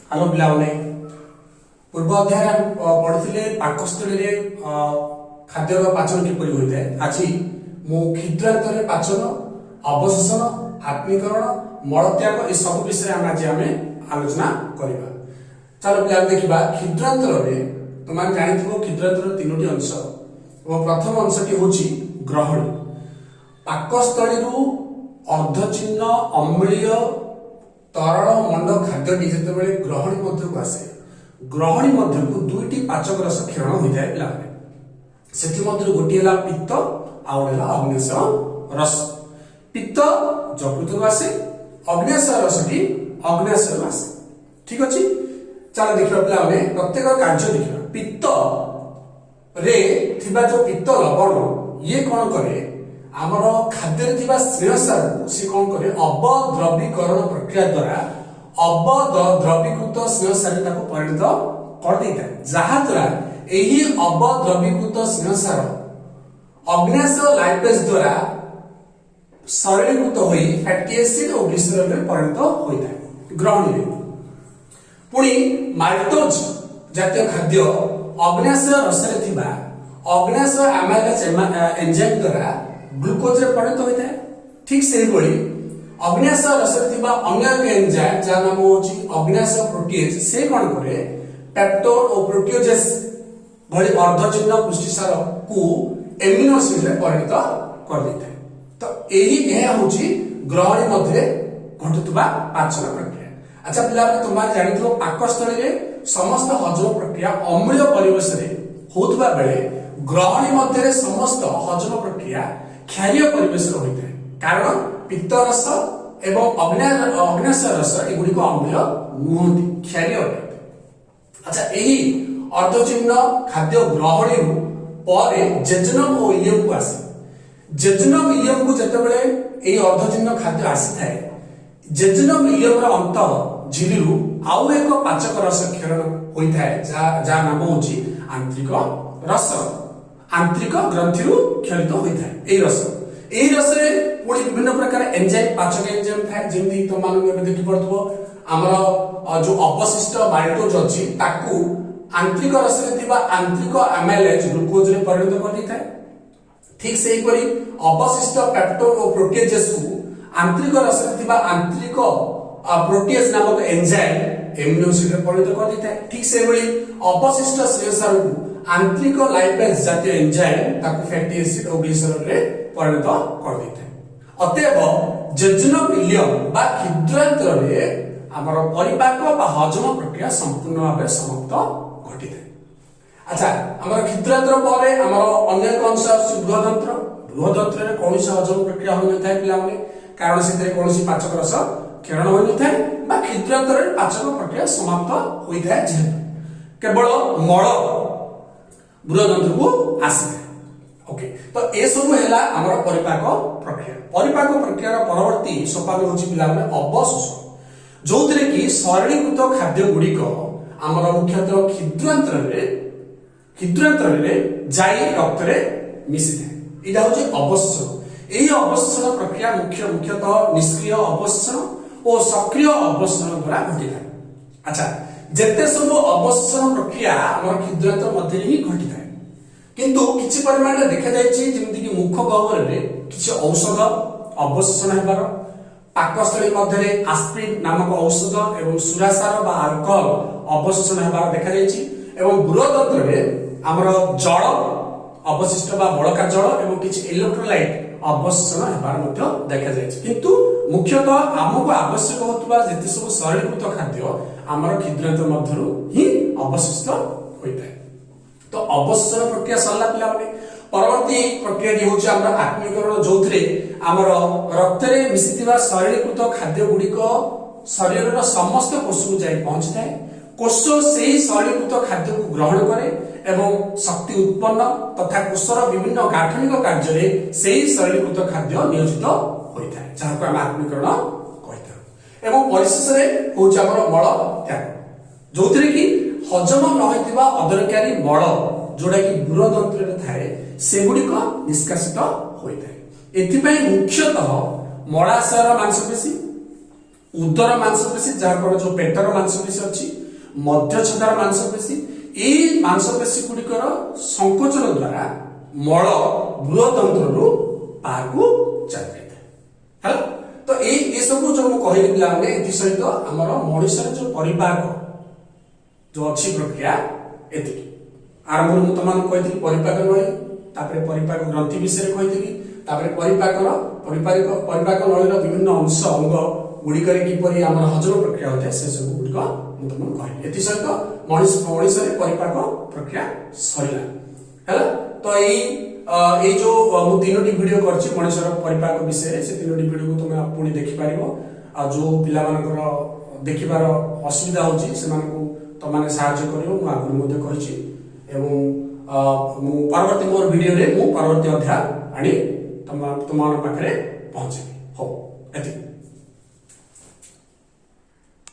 Hello ପିଲାମାନେ, ପୂର୍ବ ଅଧ୍ୟାୟରେ ଆମେ ପଢିଥିଲେ ପାକସ୍ଥଳୀରେ ଖାଦ୍ୟର ପାଚନ କିପରି ହୋଇଥାଏ। ଆଜି ମୁଁ କ୍ଷୁଦ୍ରାନ୍ତରେ ପାଚନ, ଅବଶୋଷଣ, ଆତ୍ମୀକରଣ, ମଳତ୍ୟାଗ ଏସବୁ ବିଷୟରେ ଆଜି ଆମେ ଆଲୋଚନା କରିବା। ଚାଲ ପିଲାମାନେ, ଦେଖିବା। କ୍ଷୁଦ୍ରାନ୍ତରରେ ତୁମେ ଜାଣିଥିବ, କ୍ଷୁଦ୍ରାନ୍ତର ତିନୋଟି ଅଂଶ ଏବଂ ପ୍ରଥମ ଅଂଶଟି ହେଉଛି ଗ୍ରହଣୀ। ପାକସ୍ଥଳୀରୁ ଅର୍ଦ୍ଧଜୀର୍ଣ୍ଣ ଅମ୍ଳୀୟ ତରଳ ମଣ୍ଡ ଖାଦ୍ୟଟି ଯେତେବେଳେ ଗ୍ରହଣୀ ମଧ୍ୟକୁ ଆସେ, ଗ୍ରହଣୀ ମଧ୍ୟକୁ ଦୁଇଟି ପାଚକ ରସ କ୍ଷରଣ ହୋଇଥାଏ ପିଲାମାନେ। ସେଥିମଧ୍ୟରୁ ଗୋଟିଏ ହେଲା ପିତ୍ତ, ଆଉ ଗୋଟେ ହେଲା ଅଗ୍ନାଶୟ ରସ। ପିତ୍ତ ଯକୃତରୁ ଆସେ, ଅଗ୍ନାଶୟ ରସଟି ଅଗ୍ନାଶୟରୁ ଆସେ। ଠିକ ଅଛି, ଚାଲ ଦେଖିବା ପିଲାମାନେ, ପ୍ରତ୍ୟେକ କାର୍ଯ୍ୟ ଦେଖିବା। ପିତ୍ତ ରେ ଥିବା ଯୋଉ ପିତ୍ତ ଲବଣ, ଇଏ କଣ କରେ? ଆମର ଖାଦ୍ୟରେ ଥିବା ସ୍ନେହସାରକୁ ସେ କଣ କରେ? ଅବଦ୍ରବୀକରଣ ପ୍ରକ୍ରିୟା ଦ୍ୱାରା ଅବଦ୍ରବୀକୃତ ସ୍ନେହସାରରେ ତାକୁ ପରିଣତ କରିଦେଇଥାଏ, ଯାହାଦ୍ୱାରା ଏହି ଅବଦ୍ରବୀକୃତ ସ୍ନେହସାର ଅଗ୍ନାଶୟ ଲାଇପେଜ ଦ୍ୱାରା ସରଳୀକୃତ ହୋଇ ଫ୍ୟାଟି ଏସିଡ ଓ ଗ୍ଲିସରଲରେ ପରିଣତ ହୋଇଥାଏ ଗ୍ରହଣୀରେ। ପୁଣି ମାଲ୍ଟୋଜ ଜାତୀୟ ଖାଦ୍ୟ ଅଗ୍ନାଶୟ ରସରେ ଥିବା ଅଗ୍ନାଶୟ ଆମାଇଲେଜ ଏନଜାଇମ ଦ୍ୱାରା ଗ୍ଲୁକୋଜରେ ପରିଣତ ହୋଇଥାଏ। ଠିକ ସେହିଭଳି ଅଗ୍ନାଶୟ ରସରେ ଥିବା ଅନ୍ୟ ଏକ ଏନଜାଇମ, ଯାହା ନାମ ହେଉଛି ଅଗ୍ନାଶୟ ପ୍ରୋଟିଏଜ, ସେ କଣ କରେ? ପେପ୍ଟୋନ ଓ ପ୍ରୋଟିଓଜେସ୍ ଭଳି ଅର୍ଦ୍ଧଜୀର୍ଣ୍ଣ ପୁଷ୍ଟିସାରକୁ ଏମିନୋ ଏସିଡରେ ପରିଣତ କରିଦେଇଥାଏ। ତ ଏହା ହେଉଛି ଗ୍ରହଣୀ ମଧ୍ୟରେ ଘଟୁଥିବା ପାଚନ ପ୍ରକ୍ରିୟା। ଆଚ୍ଛା ପିଲାମାନେ, ତୁମେ ଜାଣିଥିବ, ପାକସ୍ଥଳୀରେ ସମସ୍ତ ହଜମ ପ୍ରକ୍ରିୟା ଅମ୍ଳୀୟ ପରିବେଶରେ ହଉଥିବା ବେଳେ ଗ୍ରହଣୀ ମଧ୍ୟରେ ସମସ୍ତ ହଜମ ପ୍ରକ୍ରିୟା କ୍ଷାରୀୟ ପରିବେଶରେ ହୋଇଥାଏ। କାରଣ ପିତ୍ତରସ ଏବଂ ଅଗ୍ନାଶୟ ରସ ଏଗୁଡ଼ିକ ଅମ୍ଳୀୟ ନୁହନ୍ତି, କ୍ଷାରୀୟ ଅଟନ୍ତି। ଆଚ୍ଛା, ଏହି ଅର୍ଦ୍ଧଜୀର୍ଣ୍ଣ ଖାଦ୍ୟ ଗ୍ରହଣୀରୁ ପରେ ଜେଜୁନମ ଓ ଇଲିୟମକୁ ଆସେ। ଜେଜୁନମ ଇଲିୟମକୁ ଯେତେବେଳେ ଏହି ଅର୍ଦ୍ଧଜୀର୍ଣ୍ଣ ଖାଦ୍ୟ ଆସିଥାଏ, ଜେଜୁନମ ଇଲିୟମର ଅନ୍ତ ଝିଲିରୁ ଆଉ ଏକ ପାଚକ ରସ କ୍ଷରଣ ହୋଇଥାଏ, ଯାହା ନାମ ହେଉଛି ଆନ୍ତ୍ରିକ ରସ। ଆନ୍ତ୍ରିକ ଗ୍ରନ୍ଥିରୁ କ୍ଷରିତ ହୋଇଥାଏ ଏହି ରସ। ଏହି ରସରେ ପୁଣି ବିଭିନ୍ନ ପ୍ରକାର ଏନଜାଇମ, ପାଚକ ଏନଜାଇମ ଥାଏ। ଯେମିତି ତମମାନଙ୍କୁ ଏବେ ଦେଖିପାରୁଥିବ, ଆମର ଯୋଉ ଅବଶିଷ୍ଟ ମାଲ୍ଟୋଜ ଅଛି, ତାକୁ ଆନ୍ତ୍ରିକ ରସରେ ଥିବା ଆନ୍ତ୍ରିକ ଆମାଇଲେଜ ଗ୍ଲୁକୋଜରେ ପରିଣତ କରିଦେଇଥାଏ। ଠିକ ସେହିପରି ଅବଶିଷ୍ଟ ପେପ୍ଟୋନ ଓ ପ୍ରୋଟିଏଜେସକୁ ଆନ୍ତ୍ରିକ ରସରେ ଥିବା ଆନ୍ତ୍ରିକ ପ୍ରୋଟିଏଜ ନାମକ ଏନଜାଇମ ଏମିନୋ ଏସିଡରେ ପରିଣତ କରିଦେଇଥାଏ। ଠିକ ସେହିଭଳି ଅବଶିଷ୍ଟ ସ୍ନେହସାରକୁ ଆନ୍ତ୍ରିକ ଲାଇପେଜ ଜାତୀୟ ଏନଜାଇମ ତାକୁ ଫ୍ୟାଟି ଏସିଡ ଓ ଗ୍ଲିସରଲରେ ପରିଣତ କରିଦେଇଥାଏ। ଅତଏବ ଜେଜୁନମ ଇଲିୟମ ବା କ୍ଷୁଦ୍ରାନ୍ତ୍ରରେ ଆମର ପରିପାକ ବା ହଜମ ପ୍ରକ୍ରିୟା ସମ୍ପୂର୍ଣ୍ଣ ଭାବେ ସମାପ୍ତ ଘଟିଥାଏ। ଆଚ୍ଛା, ଆମର କ୍ଷୁଦ୍ରାନ୍ତ୍ର ପରେ ଆମର ଅନ୍ୟ ଏକ ଅଂଶ ଆସୁଛି ବୃହଦନ୍ତ୍ର। ବୃହଦନ୍ତ୍ରରେ କୌଣସି ହଜମ ପ୍ରକ୍ରିୟା ହୋଇନଥାଏ ପିଲାମାନେ, କାରଣ ସେଥିରେ କୌଣସି ପାଚକ ରସ କ୍ଷରଣ ହୋଇନଥାଏ ବା କ୍ଷୁଦ୍ରାନ୍ତ୍ରରେ ପାଚକ ପ୍ରକ୍ରିୟା ସମାପ୍ତ ହୋଇଥାଏ, ଯେହେତୁ କେବଳ ମଳ ବୃହଦନ୍ତ୍ରକୁ ଆସିଥାଏ। ଓକେ, ତ ଏସବୁ ହେଲା ଆମର ପରିପାକ ପ୍ରକ୍ରିୟା। ପରିପାକ ପ୍ରକ୍ରିୟାର ପରବର୍ତ୍ତୀ ସୋପାନ ହେଉଛି ପିଲାମାନେ ଅବଶୋଷଣ, ଯୋଉଥିରେ କି ସରଳୀକୃତ ଖାଦ୍ୟ ଗୁଡ଼ିକ ଆମର ମୁଖ୍ୟତଃ କ୍ଷୁଦ୍ରାନ୍ତ୍ରରେ ଯାଇ ରକ୍ତରେ ମିଶିଥାଏ। ଏଇଟା ହଉଛି ଅବଶୋଷଣ। ଏହି ଅବଶୋଷଣ ପ୍ରକ୍ରିୟା ମୁଖ୍ୟତଃ ନିଷ୍କ୍ରିୟ ଅବଶୋଷଣ ଓ ସକ୍ରିୟ ଅବଶୋଷଣ ଦ୍ୱାରା ଘଟିଥାଏ। ଆଚ୍ଛା, ଯେତେ ସବୁ ଅବଶୋଷଣ ପ୍ରକ୍ରିୟା ଆମର କ୍ଷୁଦ୍ରାନ୍ତ୍ର ମଧ୍ୟରେ ହିଁ ଘଟିଥାଏ, କିନ୍ତୁ କିଛି ପରିମାଣରେ ଦେଖାଯାଇଛି, ଯେମିତିକି ମୁଖ ଗହ୍ୱରରେ କିଛି ଔଷଧ ଅବଶୋଷଣ ହେବାର, ପାକସ୍ଥଳୀ ମଧ୍ୟରେ ଆସ୍ପିରିନ୍ ନାମକ ଔଷଧ ଏବଂ ସୁରାସାର ବା ଆଲକୋହଲ ଅବଶୋଷଣ ହେବାର ଦେଖାଯାଇଛି ଏବଂ ବୃହଦନ୍ତ୍ରରେ ଆମର ଜଳ ଅବଶିଷ୍ଟ ବା ବଳକା ଜଳ ଏବଂ କିଛି ଇଲେକ୍ଟ୍ରୋଲାଇଟ୍ ଅବଶୋଷଣ ହେବାର ମଧ୍ୟ ଦେଖାଯାଇଛି। କିନ୍ତୁ ମୁଖ୍ୟତଃ ଆମକୁ ଆବଶ୍ୟକ ହେଉଥିବା ଯେତେ ସବୁ ସରଳୀକୃତ ଖାଦ୍ୟ ଆମର କ୍ଷୁଦ୍ରାନ୍ତ୍ର ମଧ୍ୟରୁ ହିଁ ଅବଶିଷ୍ଟ ହୋଇଥାଏ। ତ ଅବଶୋଷଣ ପ୍ରକ୍ରିୟା ସରିଲା ପିଲାମାନେ। ପରବର୍ତ୍ତୀ ପ୍ରକ୍ରିୟାଟି ହେଉଛି ଆମର ଆତ୍ମୀକରଣ, ଯୋଉଥିରେ ଆମର ରକ୍ତରେ ମିଶିଥିବା ସରଳୀକୃତ ଖାଦ୍ୟ ଗୁଡ଼ିକ ଶରୀରର ସମସ୍ତ କୋଷକୁ ଯାଇ ପହଞ୍ଚିଥାଏ। କୋଷ ସେହି ସରଳୀକୃତ ଖାଦ୍ୟକୁ ଗ୍ରହଣ କରେ ଏବଂ ଶକ୍ତି ଉତ୍ପନ୍ନ ତଥା କୋଷର ବିଭିନ୍ନ ଗାଠନିକ କାର୍ଯ୍ୟରେ ସେହି ସରଳୀକୃତ ଖାଦ୍ୟ ନିୟୋଜିତ ହୋଇଥାଏ, ଯାହାକୁ ଆମେ ଆତ୍ମୀକରଣ କହିଥାଉ। ଏବଂ ପରିଶେଷରେ ହେଉଛି ଆମର ମଳ ତ୍ୟାଗ, ଯୋଉଥିରେ କି ହଜମ ନ ହୋଇଥିବା ଅଦରକାରୀ ମଳ, ଯୋଉଟା କି ବୃହଦନ୍ତ୍ରରେ ଥାଏ, ସେଗୁଡ଼ିକ ନିଷ୍କାସିତ ହୋଇଥାଏ। ଏଥିପାଇଁ ମୁଖ୍ୟତଃ ମଳାଶୟର ମାଂସପେଶୀ ଉଦର ମାଂସପେଶୀ, ଯାହାକୁ ଆମେ ଯୋଉ ପେଟର ମାଂସପେଶୀ ଅଛି, ମଧ୍ୟଛଦାର ମାଂସପେଶୀ, ଏଇ ମାଂସପେଶୀ ଗୁଡ଼ିକର ସଂକୋଚନ ଦ୍ୱାରା ମଳ ବୃହଦନ୍ତ୍ରରୁ ବାହାରକୁ ଚାଲି ଯାଇଥାଏ। ହେଲା ତ? ଏଇ ଏସବୁ ଯୋଉ ମୁଁ କହିଲି ପିଲାମାନେ, ଏଥିସହିତ ଆମର ମଣିଷର ଯୋଉ ପରିପାକ ଯୋଉ ଅଛି ପ୍ରକ୍ରିୟା, ଏତିକି। ଆରମ୍ଭରୁ ମୁଁ ତମମାନଙ୍କୁ କହିଥିଲି ପରିପାକ ନଳୀ, ତାପରେ ପରିପାକ ଗ୍ରନ୍ଥି ବିଷୟରେ କହିଥିଲି, ତାପରେ ପରିପାକ ନଳୀର ବିଭିନ୍ନ ଅଂଶ, ଅଙ୍ଗ ଗୁଡ଼ିକରେ କିପରି ଆମର ହଜମ ପ୍ରକ୍ରିୟା ହୋଇଥାଏ, ସେ ସବୁ ଗୁଡ଼ିକ ମୁଁ ତମକୁ କହିଲି। ଏଥିସହିତ ମଣିଷରେ ପରିପାକ ପ୍ରକ୍ରିୟା ସରିଲା। ହେଲା ତ? ଏଇ ଯୋଉ ମୁଁ ତିନୋଟି ଭିଡିଓ କରିଛି ମଣିଷର ପରିପାକ ବିଷୟରେ, ସେ ତିନୋଟି ଭିଡିଓକୁ ତମେ ପୁଣି ଦେଖିପାରିବ। ଆଉ ଯୋଉ ପିଲାମାନଙ୍କର ଦେଖିବାର ଅସୁବିଧା ହଉଛି, ସେମାନଙ୍କୁ ତମାନେ ସାହାଯ୍ୟ କରିବ, ମୁଁ ଆଗରୁ ମଧ୍ୟ କହିଛି। ଏବଂ ମୁଁ ପରବର୍ତ୍ତୀ ମୋର ଭିଡିଓରେ ମୁଁ ପରବର୍ତ୍ତୀ ଅଧ୍ୟାୟ ଆଣି ତୁମମାନଙ୍କ ପାଖରେ ପହଞ୍ଚିବି।